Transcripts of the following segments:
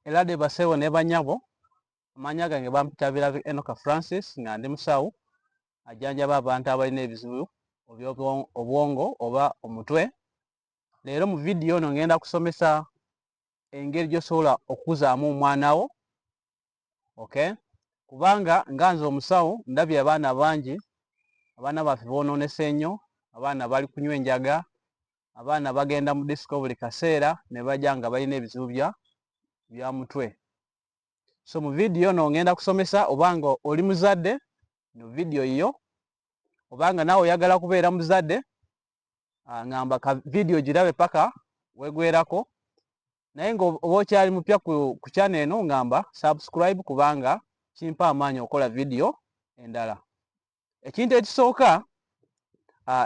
Elade basebo ne banyabo, amanya gange bampita Birabi Enoka Francis, nga ndi musawo ajjanjaba abantu abalina ebizibu obwongo oba omutwe. Leero mu vidiyo ono ngenda kusomesa engeri gy'osobola okukuzaamu omwana wo, okay? Kubanga nga nze omusawo ndabye abaana bangi, abaana baffe bonoonese nnyo, abaana bali kunywa enjaga, abaana bagenda mu disiko buli kaseera ne bajja nga balina ebizibu bya mutwe. So mu vidiyo ono ngenda kusomesa obanga oli muzadde, no vidiyo yo, obanga naawe oyagala kubeera muzadde, ngamba ka vidiyo girabe paka wegwerako. Naye nga oba okyali mupya ku channel eno, ngamba subscribe, kubanga kimpa amaanyi okukola vidiyo endala. Ekintu ekisooka,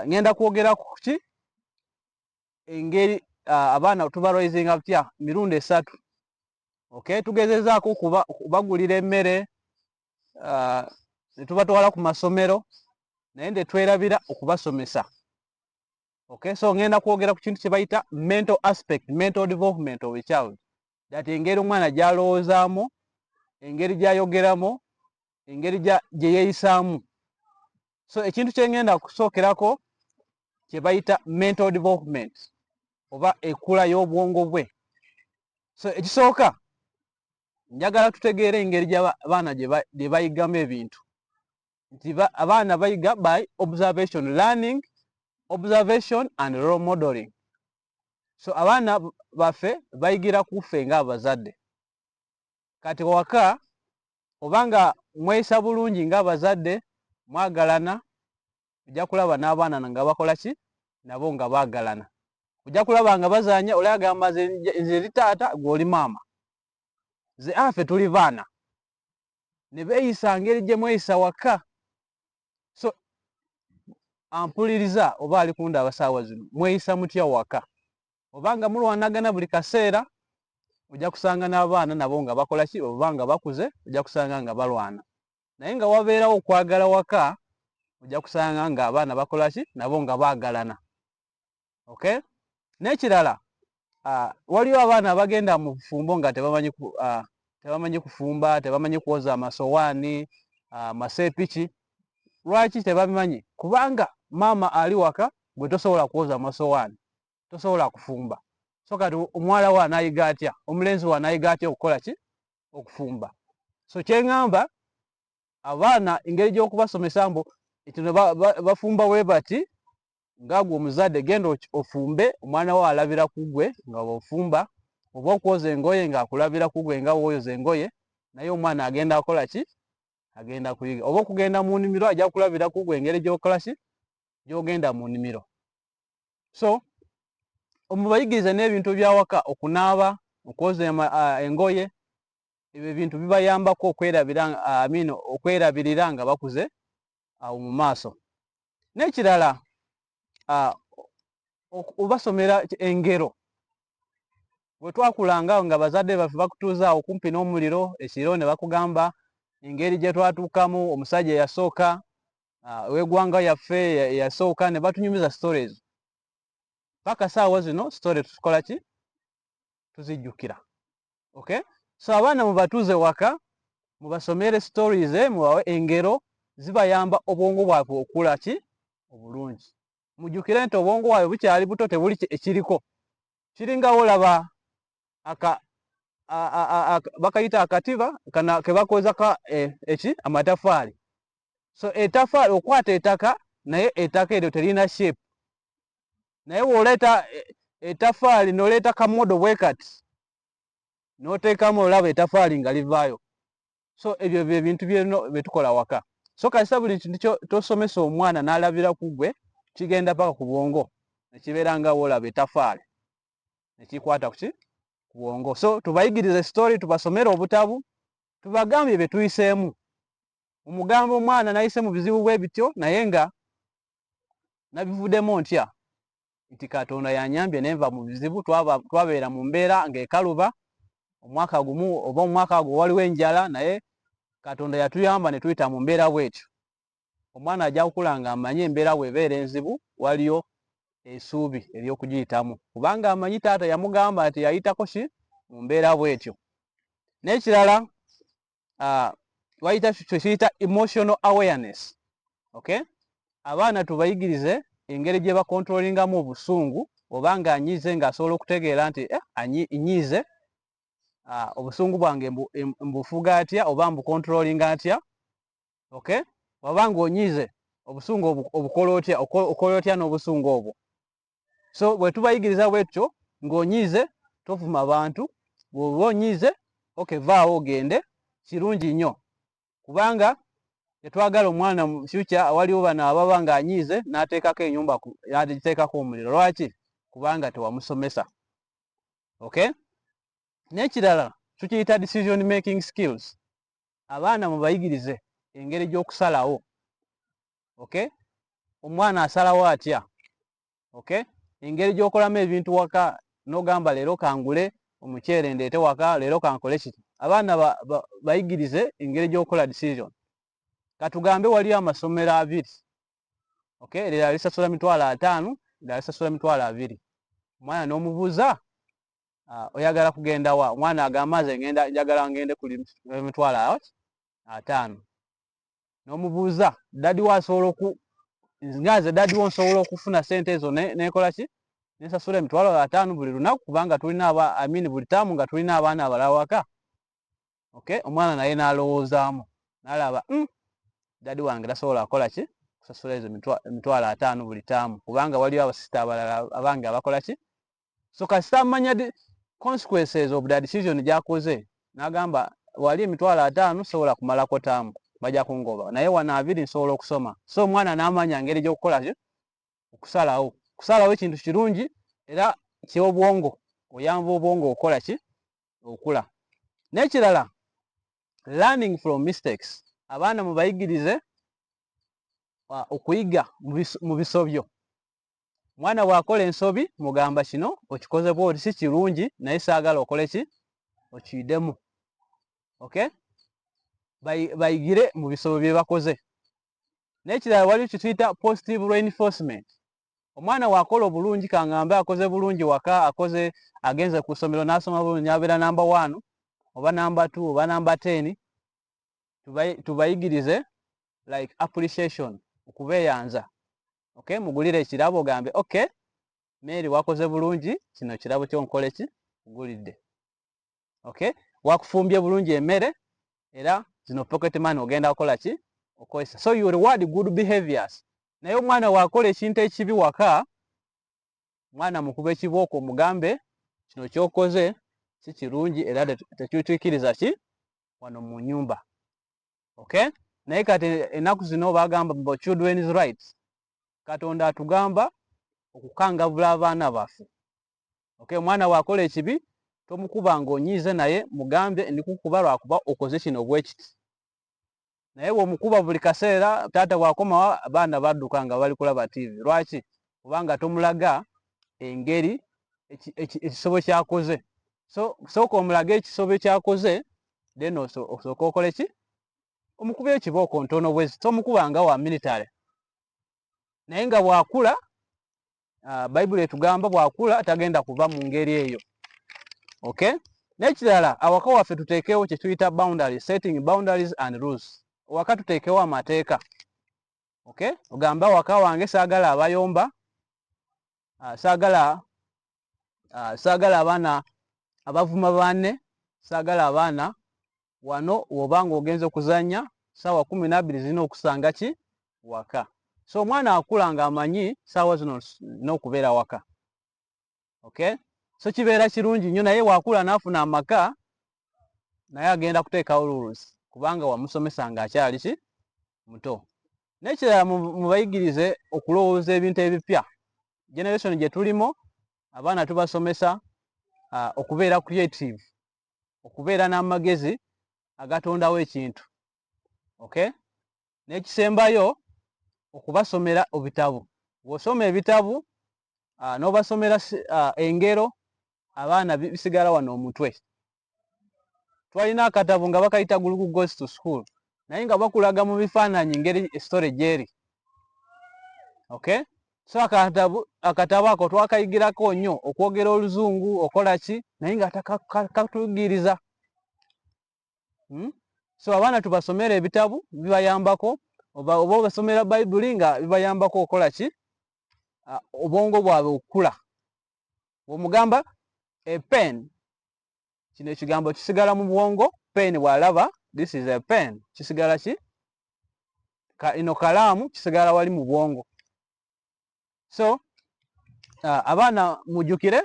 ngenda kwogera ku ki engeri abaana tubaraisinga tutya mirundi esatu. Okay, tugezezaako kubagulira emmere, ne tubatwala ku masomero, naye nde twerabira okubasomesa. Okay, so ngenda kwogera ku kintu kye bayita mental aspect, mental development of a child, that engeri omwana gy'alowoozaamu, engeri gy'ayogeramu, engeri gye yeeyisaamu. So ekintu kye ngenda kusookerako kye bayita mental development oba ekula y'obwongo bwe. So ekisooka, njagala tutegeere engeri abaana gye bayigamu ebintu, nti abaana bayiga by observation, learning, observation and role modeling. So abaana baffe bayigira ku ffe ng'abazadde. Kati waka obanga mweyisa bulungi ng'abazadde, mwagalana, ojja kulaba n'abaana nga bakola ki, nabo nga baagalana. Ojja kulaba nga bazaanya, oli agamba, "Nze ndi taata, gwe oli maama, nze afe tuli baana," ne beeyisa ngeri gye mweyisa waka. So ampuliriza oba ali kundaba saawa zino, mweyisa mutya waka? Obanga mulwanagana buli kaseera, ojja kusanga n'abaana nabo nga bakola ki, oba nga bakuze ojja kusanga nga balwana. Naye nga wabeerawo okwagala waka, ojja kusanga nga abaana bakola ki, nabo nga baagalana. Okay, n'ekirala, waliwo abaana abagenda mu bufumbo nga tebamanyi kufumba, tebamanyi kwoza amasowaani, maseepiki. Lwaki tebabimanyi? Kubanga maama ali waka, gwe tosobola kwoza amasowaani, tosobola kufumba. So kati omuwala we anayiga atya, omulenzi we anayiga atya okukola ki, okufumba? So kyeŋŋamba, abaana engeri gy'okubasomesa mbu kino bafumba bwe bati, nga gwe omuzadde genda ofumbe, omwana wo alabira ku gwe nga bw'ofumba, oba okwoza engoye ng'akulabira ku gwe nga bw'oyoza engoye, naye omwana agenda akola ki, agenda kuyiga. Oba okugenda mu nnimiro, ajja kulabira ku gwe engeri gy'okola ki, gy'ogenda mu nnimiro. So omubayigirize n'ebintu byawaka, okunaaba, okwoza engoye, ebyo ebintu bibayambako okwerabira, I mean, okwerabirira nga bakuze awo mu maaso. N'ekirala, obasomera engero. Bwe twakulanga nga bazadde baffe bakutuuza awo kumpi n'omuliro ekiro ne bakugamba engeri gye twatuukamu, omusajja eyasooka ow'eggwanga yaffe eyasooka, ne batunyumiza stories paka saawa zino. Story tukola ki, tuzijjukira. Okay, so abaana mubatuuze waka, mubasomere stories, mubawe engero, zibayamba obwongo bwabwe okula ki, obulungi. Mujjukire nti obwongo bwabwe bukyali buto, tebuli ekiriko kiringa olaba aka bakayita akatiba kana kebakoza ka eki amatafaali. So etafaali, okwata ettaka, naye ettaka eryo terina shape, naye bw'oleeta etafaali n'oleeta kamodo bwe kati n'oteekamu, olaba etafaali nga livaayo. So ebyo bye bintu byeno bye tukola waka. So kasita buli kintu tosomesa omwana n'alabira ku gwe, kigenda paka ku bwongo, nekibeera nga woolaba etafaali nekikwata kuki, ku bwongo. So tubayigirize story, tubasomere obutabu, tubagambye bye tuyiseemu. Omugamba omwana, "Nayise mu bizibu bwe bityo, naye nga nabivuddemu ntya, nti Katonda yanyambye nenva mu bizibu. Twabeera mu mbeera ng'ekaluba omwaka gumu oba omwaka gwo waliwo enjala, naye Katonda yatuyamba ne tuyita mu mbeera bwetyo." Omwana ajja kukula nga amanyi embeera bw'ebeera enzibu, waliyo essuubi ery'okugiyitamu, kubanga amanyi taata yamugamba nti yayitako ki mu mbeera bwetyo. N'ekirala wayita kyekiyita emotional awareness, okay? Abaana tubayigirize engeri gye bakontrolingamu obusungu, oba nga anyiize ng'asobola okutegeera nti nyiize, obusungu bwange mbufuga atya oba mbukontrolinga atya, okay? Oba ng'onyiize, obusungu obukola otya, okola otya n'obusungu obwo? So bwe tubayigiriza bwe tutyo, ng'onyiize tovuma bantu, bw'oba onyiize, okay, vaawo ogende, kirungi nnyo, kubanga tetwagala omwana mu future awaliwo bano ababa ng'anyiize n'ateekako ennyumba, n'agiteekako omuliro. Lwaki? Kubanga tewamusomesa, okay? N'ekirala tukiyita decision making skills. Abaana mubayigirize engeri gy'okusalawo, okay? Omwana asalawo atya, okay? Engeri gy'okolamu ebintu waka, n'ogamba, "Leero kangule omuceere ndeete waka, leero kankole kiti." Abaana bayigirize engeri gy'okukola decision. Katugambe waliyo amasomero abiri, okay? Erirala lisasula 50,000, erirala lisasula 20,000. Omwana n'omubuuza, "Oyagala kugenda wa?" Omwana agamba, "Nze ngenda, njagala ngende ku 50,000." N'omubuuza, "Daddy wo asobola oku nga nze daddy wo nsobola okufuna sente ezo nekola ki, nensasula 50,000 buli lunaku, kubanga tulina aba, I mean, buli taamu, nga tulina abaana abalala waka?" Okay, omwana naye n'alowoozaamu n'alaba, daddy wange tasobola kukola ki, kusasula ezo 50,000 buli taamu, kubanga waliyo abasisita abalala abange abakola ki." So kasita amanya the consequences of the decision gy'akoze, n'agamba, "Wali 50,000 sobola kumalako taamu, bajja kungoba, naye wano 20 nsobola okusoma." So omwana n'amanya ngeri gy'okukola ki, okusalawo. Kusalawo ekintu kirungi era kyobwongo, oyamba obwongo okukola ki, okula. N'ekirala, learning from mistakes. Abaana mubayigirize okuyiga mu bisobyo. Mwana bw'akola ensobi, mugamba, "Kino okikoze bwoti si kirungi, naye saagala okole ki, okiyidemu." Okay, bayigire mu bisobyo bye bakoze. N'ekirala waliwo kituyita positive reinforcement. Omwana bw'akola obulungi, kangambe akoze bulungi waka, akoze, agenze ku ssomero n'asoma bulungi, n'abeera number one oba number two oba number 10, tubayigirize like appreciation, okubeeyanza, okay? Mugulire ekirabo, ogambe, "Okay, Mary, wakoze bulungi, kino kirabo kyonkole ki kugulidde. Okay, wakufumbye bulungi emmere, era zino pocket money ogenda kukola ki, okozesa." So you reward good behaviors. Naye omwana wakola ekintu ekibi waka, mwana mukuba ekibooko, omugambe, "Kino kyokoze si kirungi era tekyutuukiriza ki wano mu nyumba." Okay, naye kati ennaku zino bagamba mbu children's rights. Katonda atugamba okukangavula abaana baffe, okay? Omwana bw'akola ekibi, tomukuba ng'onyiize, naye mugambe, "Ndikukuba lwakuba okoze kino bwekiti." Naye bw'omukuba buli kaseera, taata bw'akomawo abaana badduka nga bali kulaba TV. Lwaki? Kubanga tomulaga engeri ekisobo kyakoze. So sooka omulage ekisobo kyakoze, then osooke okole ki, omukube ekibooko ntono bwezi, tomukuba nga wa military. Naye nga bw'akula, Bayibuli etugamba bw'akula tagenda kuva mu ngeri eyo, okay? N'ekirala, awaka waffe tuteekewo kye tuyita boundaries, setting boundaries and rules. Waka tuteekewo amateeka, okay? Ogamba, "Awaka wange saagala abayomba, saagala abaana abavuma banne, saagala abaana wano. Woba nga ogenze okuzannya, saawa 12 zirina okusanga ki waka." So omwana akula ng'amanyi saawa zino n'okubeera waka, okay? So kibeera kirungi nnyo. Naye wakula n'afuna amaka, naye agenda kuteekawo rules, kubanga wamusomesa ng'akyali ki, muto. N'ekirala, mubayigirize okulowooza ebintu ebipya. Generation gye tulimu, abaana tubasomesa okubeera creative, okubeera n'amagezi agatondawo ekintu, okay? N'ekisembayo, okubasomera ebitabo. Bw'osoma ebitabo n'obasomera engero, abaana bisigala wano omutwe. Twalina akatabo nga bakayita Gulugu Goes to School, naye nga bakulaga mu bifaananyi engeri story gyeri, okay? So akatabo ako twakayigirako nnyo okwogera Oluzungu, okola ki, naye nga katuyigiriza. So abaana tubasomera ebitabu bibayambako, oba obasomera Bayibuli nga bibayambako okukola ki? Obwongo bwabwe okukula. Bw'omugamba "a pen", kino ekigambo kisigala mu bwongo. Pen, bw'alaba "this is a pen", kisigala ki? Ino kalaamu, kisigala wali mu bwongo. So abaana, mujjukire,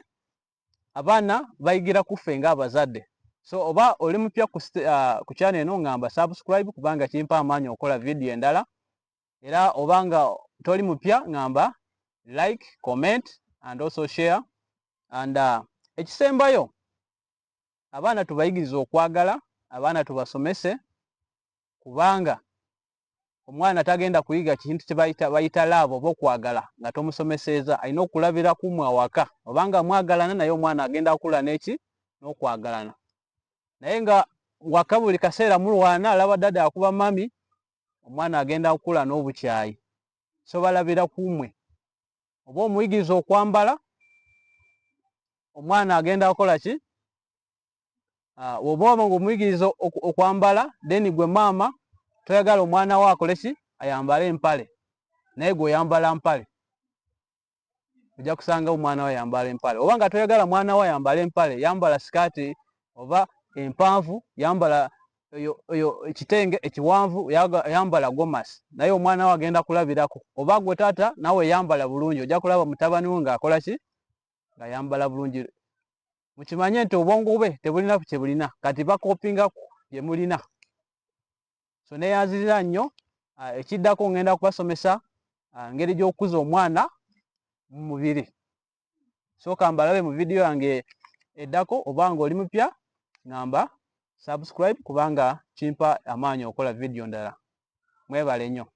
abaana bayigira kuffe ng'abazadde. So oba oli mupya ku channel eno, ngamba subscribe, kubanga kimpa amaanyi okukola vidiyo endala. Era obanga toli mupya, ngamba like, comment and also share. And ekisembayo, abaana tubayigirize okwagala, abaana tubasomese, kubanga omwana tagenda kuyiga kintu kye bayita love oba okwagala nga tomusomeseeza. Alina okulabira kumwe awaka. Obanga mwagalana, naye omwana agenda kukula neki? N'okwagalana. Naye nga waka buli kaseera mulwana, alaba daddy akuba mummy, omwana agenda kukula n'obukyayi. So balabira kumwe. Oba omuyigiriza okwambala, omwana agenda kukola ki? Oba nga omuyigiriza okwambala, then gwe maama toyagala omwana wo akole ki? Ayambale empale, naye gwe oyambala mpale, ojja kusanga omwana we ayambala empale. Oba nga toyagala mwana we ayambale empale, yambala sikaati oba empanvu, yambala oyo ekitenge ekiwanvu, yambala gomasi, naye omwana we agenda kulabirako. Oba gwe taata nawe yambala bulungi, ojja kulaba mutabani we ng'akola ki? Ng'ayambala bulungi. Mukimanye nti obwongo bwe tebulina kye bulina kati, bakopinga bye mulina. So neyanzirira nnyo. Ekiddako ngenda kubasomesa ngeri gy'okukuza omwana mu mubiri. Sooka mbalabe mu vidiyo yange eddako. Oba nga oli mupya, ngamba subscribe, kubanga kimpa amaanyi okukola vidiyo ndala. Mwebale nnyo.